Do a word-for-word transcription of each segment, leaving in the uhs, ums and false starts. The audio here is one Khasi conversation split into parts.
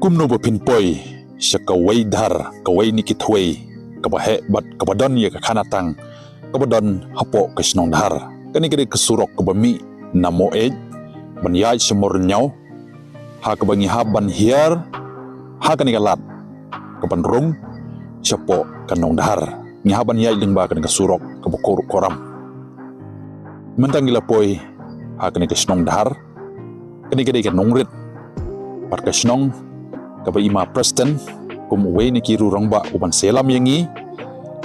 Kumno ba phin poi sha kawei dhar, kawei na ki thwei kaba heh bad kaba don ïa ka khanatang kaba don hapoh ka shnong Dhar? Kane ka dei ka surok kaba mih na Moh Eit ban ïaid sha Mawryniaw, ha kaba ngi hap ban hiar ha kane ka lad kaban rung shapoh ka Nongdhar. Ngi hap ban ïaid lyngba kane ka surok kaba kor koram. Mynta ngi la poi ha kane ka shnong Dhar. Kane ka dei ka nongrit bad ka shnong kaba i Ma Preston kum uwei na ki riew rangbah u ban sa ïalam ïa ngi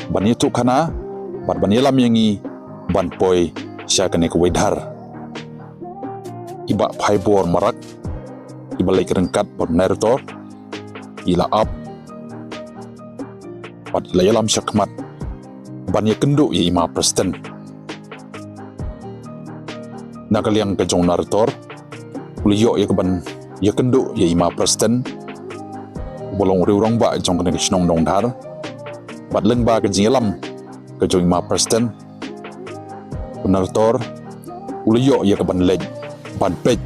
ban ïathuh khana bad ban ïalam ïa ngi ban poi sha kane kawei dhar. I Bah Phaibor Marak, i ba leit ryngkat bad u narrator, i la ap bad i la ïalam shakhmat ban ïakynduh ïa i Ma Preston. Na ka liang ka jong u narrator, u la ïoh ïa ka ban ïakynduh ïa i Ma Preston, uba long u riew rangbah jong kane ka shnong Nongdhar. Bad lyngba ka jingïalam ka jong i Ma Preston, u narrator u la ïoh ïa ka ban leit ban peit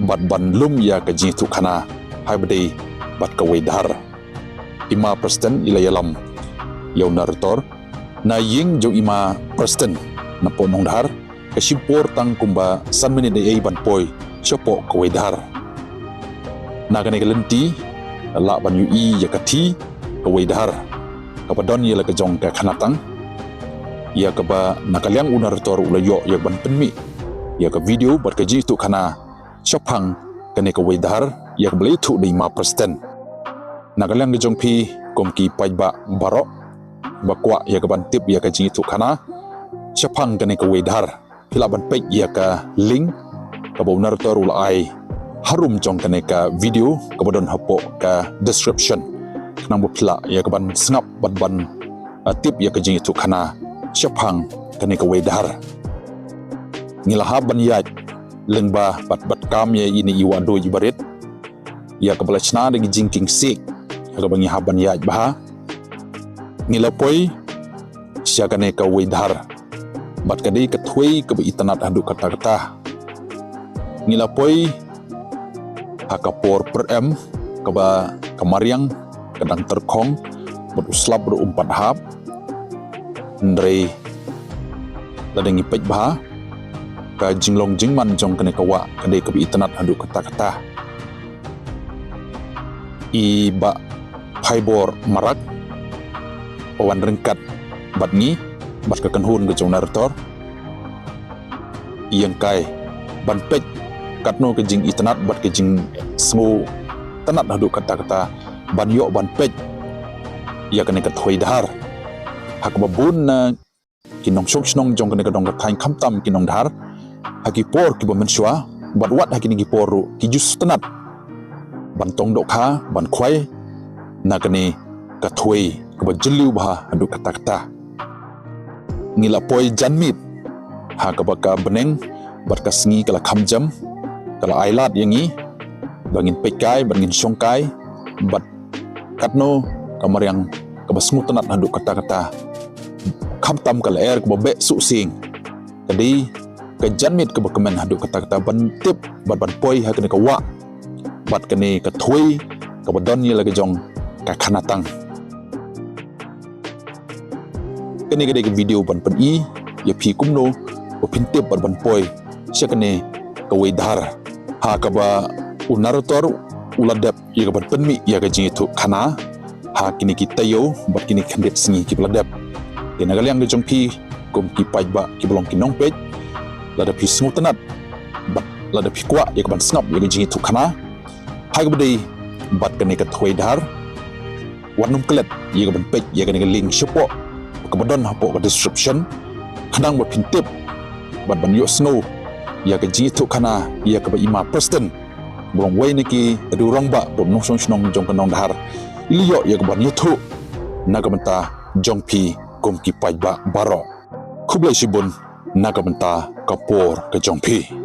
bad ban lum ïa ka jingïathuh khana ha kaba dei bad kawei dhar. I Ma Preston i la ïalam ïa u narrator. Na ïing jong i Ma Preston napoh Nongdhar ka shim por tang kumba san minit ei ei ban poi shapoh kawei dhar. Na kane ka lynti la lah ban ïohi ïa ka thie kawei dhar kaba don ïa la ka jong ka khanatang, ïa kaba na ka liang u narrator u la ïoh ïa ka ban pynmih ïa ka video bad ka jingïathuh khana shaphang kane kawei dhar, ïa kaba la ïathuh da i Ma Preston. Na ka liang ka jong phi kum ki paidbah baroh ba kwah ïa ka ban tip ïa ka jingïathuh khana shaphang kane kawei dhar, phi lah ban peit ïa ka link kaba u narrator u la ai harum jong kane ka video kaba don hapoh ka description, khnang ba phi lah ïa ka ban sngap bad ban, ah, tip ïa ka jingïathuh khana shaphang kane kawei dhar. Ngi la hap ban ïaid lyngba bad bad kam ïa ine i wahduid i barit, ïa kaba la shna da ki jingkieng siej, ïa kaba ngi hap ban ïaid bha. Ngi la poi sha kane kawei dhar bad ka dei ka thwei kaba itynnad haduh katta katta. Ngi la poi ha ka por pyrem kaba ka mariang ka dang tyrkhong bad u slap ruh um pat hap. Hynrei lada ngi peit bha ka jinglong jingman jong kane ka wah ka dei kaba itynnad haduh katta katta. I Bah Phaibor Marak u wan ryngkat bad ngi bad ka kynhun ka jong u narrator, i ïeng kai ban peit katno ka jingitynnad bad ka jingsngewtynnad haduh katta katta ban ïoh ban peit ïa kane ka thwei dhar. Ha kaba bun na ki nongshong shnong jong kane ka dong ka thaiñ khamtam ki nongdhar, ha ki por kiba mynshuwa bad wat ha kine ki por ruh ki ju sngewtynnad ban tong dohkha ban khwai na kane ka thwei kaba jylliew bha haduh katta katta. Ngi la poi janmiet ha kaba ka bneng bad ka sngi ka la kham jem, ka la ai lad ïa ngi ba ngin peit kai bad ngin shong kai bad katno ka mariang kaba sngewtynnad haduh katta katta. Khamtam ka lyer kaba beh suh sieng, ka dei ka janmiet kaba kmen haduh katta katta ban tip bad ban poi ha kane ka wah bad kane ka thwei kaba don ïa la ka jong ka khanatang. Kane ka dei ka video ban pyni ïa phi kumno ba phin tip bad ban poi sha kane kawei dhar, ha kaba u narrator u la dep ïa ka ban pynmih ïa ka jingïathuh khana ha kine ki taïew bad kine ki khyndiat sngi kiba la dep. Te na ka liang ka jong phi kum ki paidbah kiba long ki nongpeit, lada phi sngewtynnad bad lada phi kwah ïa ka ban sngap ïa ka jingïathuh khana ha kaba dei bad kane ka thwei dhar, wat nym klet ïa ka ban peit ïa kane ka link shapoh kaba don hapoh ka description, khnang ba phin tip bad ban ïohsngew ïa ka jingïathuh khana ïa kaba i Ma Preston, ba long uwei na ki riew rangbah bad nongshong shnong jong ka nongdhar, i la ïoh ïa ka ban ïathuh na ka bynta jong phi kum ki paidbah baroh. Khublei shibun na ka bynta ka por ka jong phi.